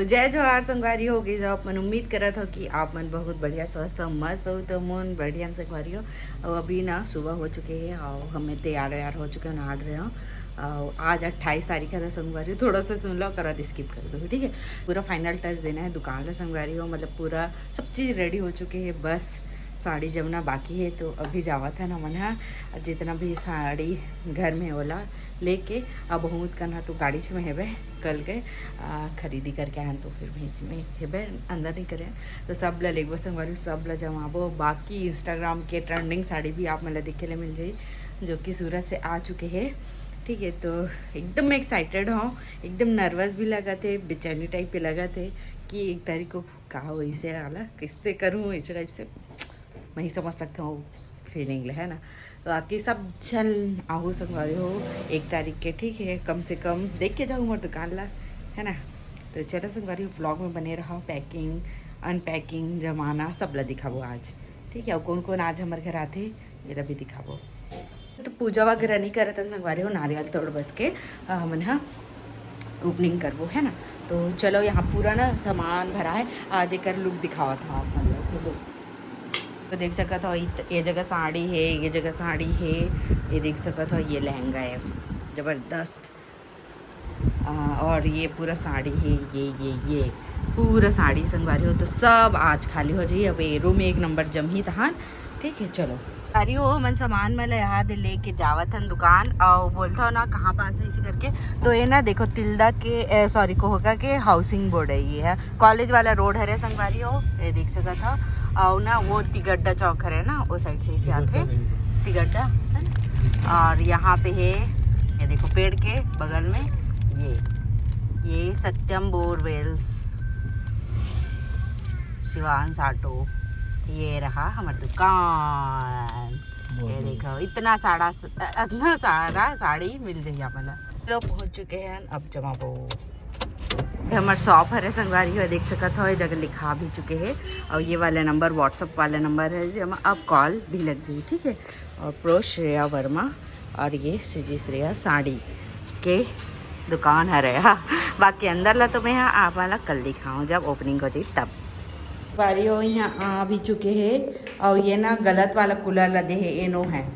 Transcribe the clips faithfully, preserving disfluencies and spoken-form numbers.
तो जय जोहार संगवारी हो। कइसे हो आप मन? उम्मीद करत हो कि आप मन बहुत बढ़िया, स्वस्थ हो, मस्त हो। तो मोन बढ़िया संगवारी हो। और अभी ना सुबह हो चुके हे और हमें तैयार वैयार हो चुके हो, नहा रहे हो। और आज अट्ठाईस तारीख है तो संगवारी हो, थोड़ा सा सुन लो, ओकर बाद स्किप कर दो, ठीक है? पूरा फाइनल टच देना है दुकान ला संगवारी हो, मतलब पूरा सब चीज़ रेडी हो चुके हे, बस साड़ी जमना बाकी है। तो अभी जावत है ना मन हा, जितना भी साड़ी घर में ओला लेके, अब बहुत कन हा तो गाड़ी में हेबे, कल के आ, खरीदी करके आए हैं तो फिर भेज में हेबे, अंदर नहीं करे। तो सब ला लेगबो संगवारी, सब ला जमाबो। बाकी इंस्टाग्राम के ट्रेंडिंग साड़ी भी आप मन ला देखे ले मिल जाई, जो कि सूरत से आ चुके हैं, ठीक है? तो एकदम मैं एक्साइटेड हूँ, एकदम नर्वस भी लगत हे, बेचैनी टाइप के लगत हे कि एक तारीख को का होइसे वाला, कैसे करूँ, इस टाइप से मैं ही समझ सकता हूँ फीलिंग ले, है ना? तो बाकी सब झन आहू संगवारी हो एक तारीख के, ठीक है? कम से कम देख के जाहू मोर दुकान ला, है ना? तो चलो संगवारी हो, व्लॉग में बने रहो। पैकिंग, अनपैकिंग, जमाना सब ला दिखाबो आज, ठीक है? और कौन कौन आज हमारे घर आते, ये ला भी दिखाबो। तो पूजा वगैरह नहीं करत हन संगवारी हो, नारियल तोड़ बस के अ, हमन ह ओपनिंग करबो, है ना? तो चलो, यहाँ पूरा ना सामान भरा है, आज एकर लुक दिखावत हूँ आप मन ला। चलो, तो देख सकत हो, इत-, ये जगह साड़ी है, ये जगह साड़ी है, ये देख सकत हो, ये लहंगा है, जबरदस्त। आ, और ये पूरा साड़ी है, ये, ये, ये पूरा साड़ी संगवारी हो, तो सब आज खाली हो जाई। अब ये रूम एक नंबर जमही तहान, ठीक है। चलो, अरे वो हमन सामान मन ला यहाँ दे लेके जावत हन दुकान, और बोलता हो ना कहाँ पास है इसे करके, तो ये ना देखो तिल्दा के, सॉरी, कोहका के हाउसिंग बोर्ड है, ये है कॉलेज वाला रोड हरे संगवारी हो, ये देख सकत हो। और ना वो तिगड्डा चौक हरे ना, वो साइड से इसे आते तिगड्डा, है ना? और यहाँ पे है, ये देखो पेड़ के बगल में ये, ये सत्यम बोरवेल्स शिवांश ऑटो, ये रहा हमार दुकान। ये देखो, इतना सारा, इतना सारा साड़ी मिल जाही आप मन ला। लोग पहुंच चुके हैं, अब जमाबो। ये हमार शॉप हरे संगवारी हो, देख सकत हो, ये जगह लिखा भी चुके हैं। और ये वाला नंबर WhatsApp वाला नंबर है, जेमा अब कॉल भी लग जाही, ठीक है। और प्रो श्रेया वर्मा और ये श्री श्रेया साड़ी के दुकान हरे हा। बाकी अंदर ला तो मैं हा आप मन ला कल दिखाऊँ, जब ओपनिंग हो जाही तब। बारी हो यहाँ आ भी चुके हैं। और ये ना गलत वाला कूलर ला दे है, ये नो है,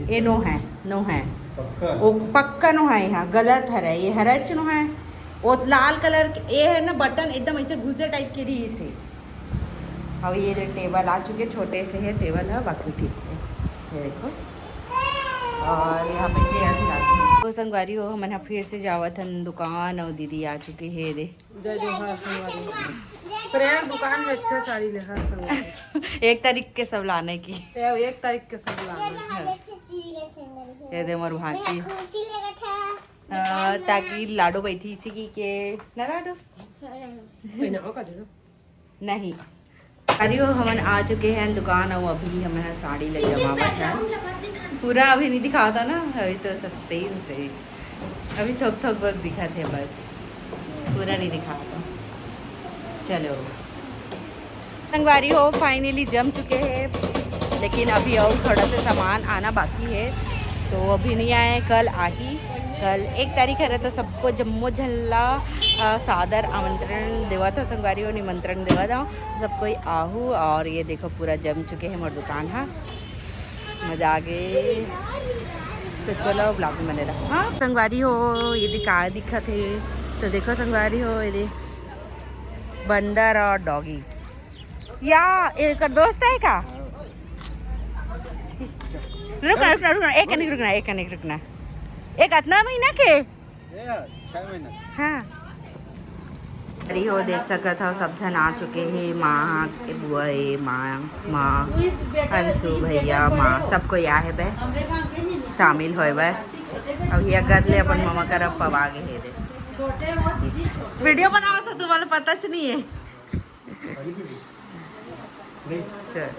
ये नो है, नो है। पक्का? वो पक्का नो है, यहाँ गलत हरे, ये हरच नो है। वो लाल कलर के, ये है ना बटन एकदम ऐसे घुसे टाइप के रही इसे। अब ये टेबल आ चुके, छोटे से है टेबल है, बाकी ठीक है। ये देखो, और यहाँ पे चेयर भी आ गई। तो संगवारी हो, हमन ह फिर से जावत हन दुकान, और दीदी आ चुके हे दे। जय जोहार संगवारी। श्रेया दुकान में अच्छा साड़ी ले हर संगवारी। एक तारीख के सब लाने की। ये एक तारीख के सब लाने। ये दे मोर भांची। खुशी लगत है। हाँ, ताकि लाडो बैठी इसी की के ना लाडो। पहनाओ का दे दो। नहीं। अरे वो हमन आ चुके हैं दुकान, और अभी हमन ह साड़ी ले जमावत है। पूरा अभी नहीं दिखाता ना, अभी तो सस्पेंस है, अभी थोक थोक बस दिखत है, बस पूरा नहीं दिखाता। चलो संगवारी हो, फाइनली जम चुके हैं, लेकिन अभी और थोड़ा सा सामान आना बाकी है, तो अभी नहीं आए, कल आही। कल एक तारीख हरे, तो सबको जम्मो झन ला अ, सादर आमंत्रण देवत हव संगवारी हो, निमंत्रण देवत हव, सब कोई आहू। और ये देखो पूरा जम चुके हैं मोर दुकान हा, मजा आ गए। तो चलो ब्लॉग में बने रहो। हाँ संगवारी हो, ये दे का दिखत है, तो देखो संगवारी हो, ये दे बंदर और डॉगी। या एकर दोस्त है का? रुकना, रुकना, रुकना, एक कनिक रुकना, एक कनिक रुकना। एक अतना महीना के? ए, छह महीना। हाँ। अरे हो देख सकत हव, सब झन आ चुके हे। माँ के बुआ हे, माँ, माँ, अंशु भैया, माँ, सब कोई आए हे बे, शामिल होए बर। अब ये गद ले अपन ममा करा पवा गे हे दे। वीडियो बनावत हव, तुम्हारा पता च नहीं है। चल।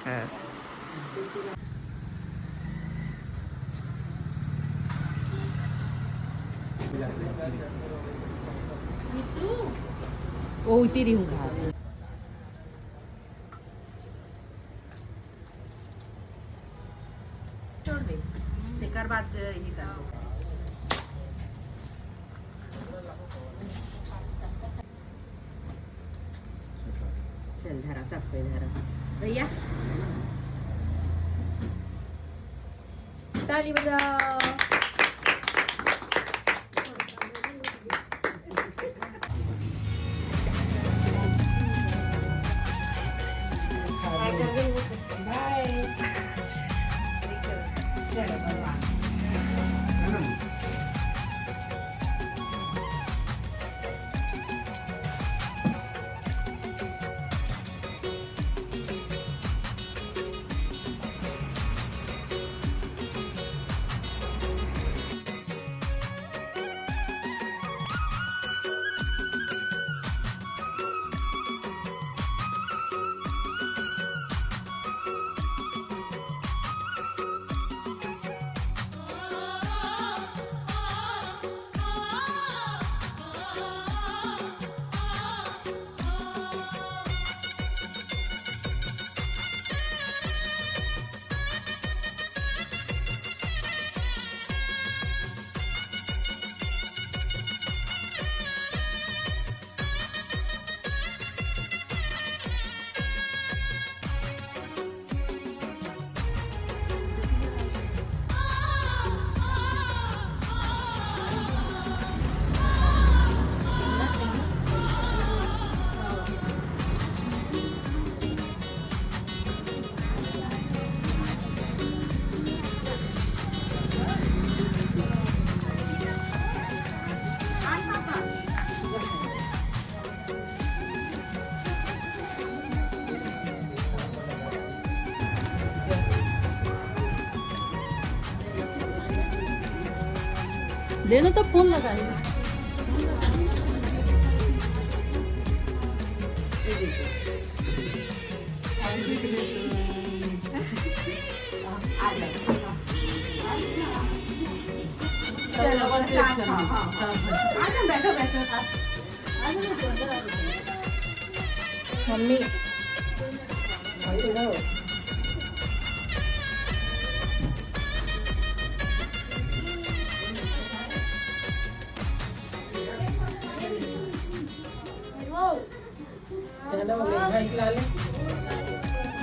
हाँ। ओ, इतनी रही हूँ घर। छोड़ दे, तेकर बाद ये कर दो। चल धरा, सब कोई धरा। भैया, ताली बजाओ। देना तो फोन लगा ले। चलो, शांत, हाँ, हाँ। आ जाओ, बैठो, बैठो, आप। मम्मी। चलो, मेघा इकला ले।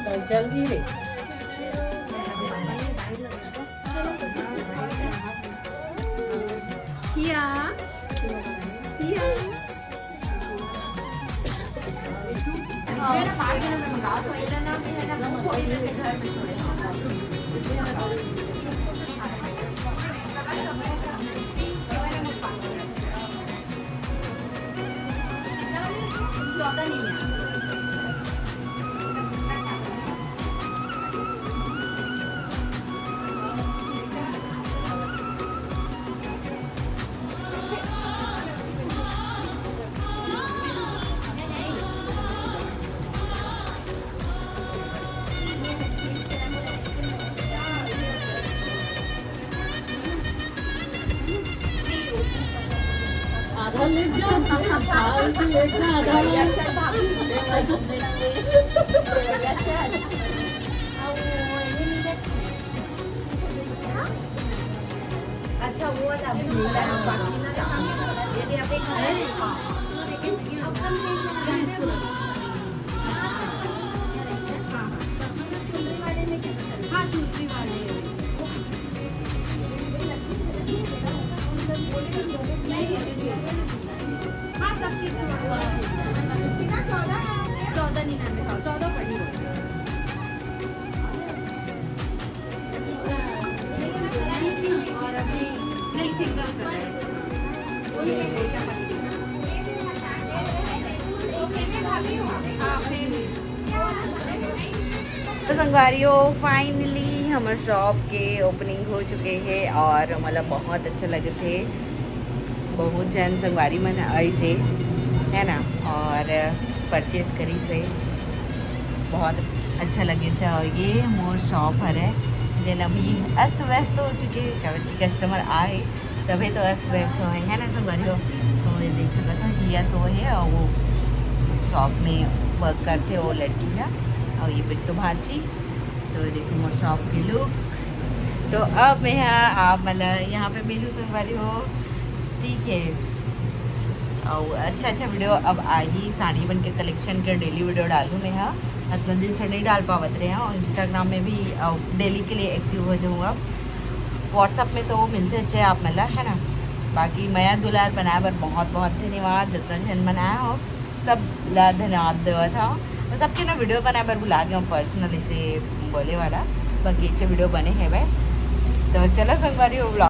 चल, चल रही रे। किया, किया। आधा ले जा, आधा ले जा, आधा ले जा। अच्छा, वो वाला अभी मिला है, बाकी ना था। ये दे, अभी हाँ, चुनरी वाले में क्या? हाँ, चुनरी वाले। हाँ, सब चीज़ थोड़ा थोड़ा। कितना? चौदह? चौदह निन्यानवे का, चौदह पड़ी। और अभी नहीं, सिंगल कलर। हाँ, सेम। तो संगवारी हो, finally हमर शॉप के ओपनिंग हो चुके हे और मोला बहुत अच्छा लगत हे। बहुत झन संगवारी मन आइस हे, है ना, और परचेज करिस हे। बहुत अच्छा लगिस हे। और ये मोर शॉप हरे, जेन अभी अस्त व्यस्त हो चुके हे, काबर कि कस्टमर आए तभे तो अस्त व्यस्त होए, है ना संगवारी हो। तो ये देख सकत हो, हिया सो हे और वो शॉप में वर्क करथे वो लड़की ह, और ये बिट्टू भांची। तो देखो मोर शॉप के लुक। तो अब मैं ह आप मन ला यहाँ पे मिलूँ संगवारी हो, ठीक है। अउ अच्छा अच्छा वीडियो अब आही साड़ी मन के कलेक्शन के, डेली वीडियो डालूँ मैं हा। अतना दिन से नहीं डाल पावत रहे हूँ, इंस्टाग्राम में भी डेली के लिए एक्टिव हो जाऊँगा। व्हाट्सएप में तो मिलते अच्छे आप मन ला, है ना। बाकी मया दुलार बनाए बर बहुत बहुत धन्यवाद, जितना झन मन आए हो सब ला धन्यवाद देवत हूँ। सबके ना वीडियो बनाए बर भुला गए हूँ पर्सनल इसे बोले वाला, बाकी इसे वीडियो बने हे भाई। तो चलो संगवारी हो vlog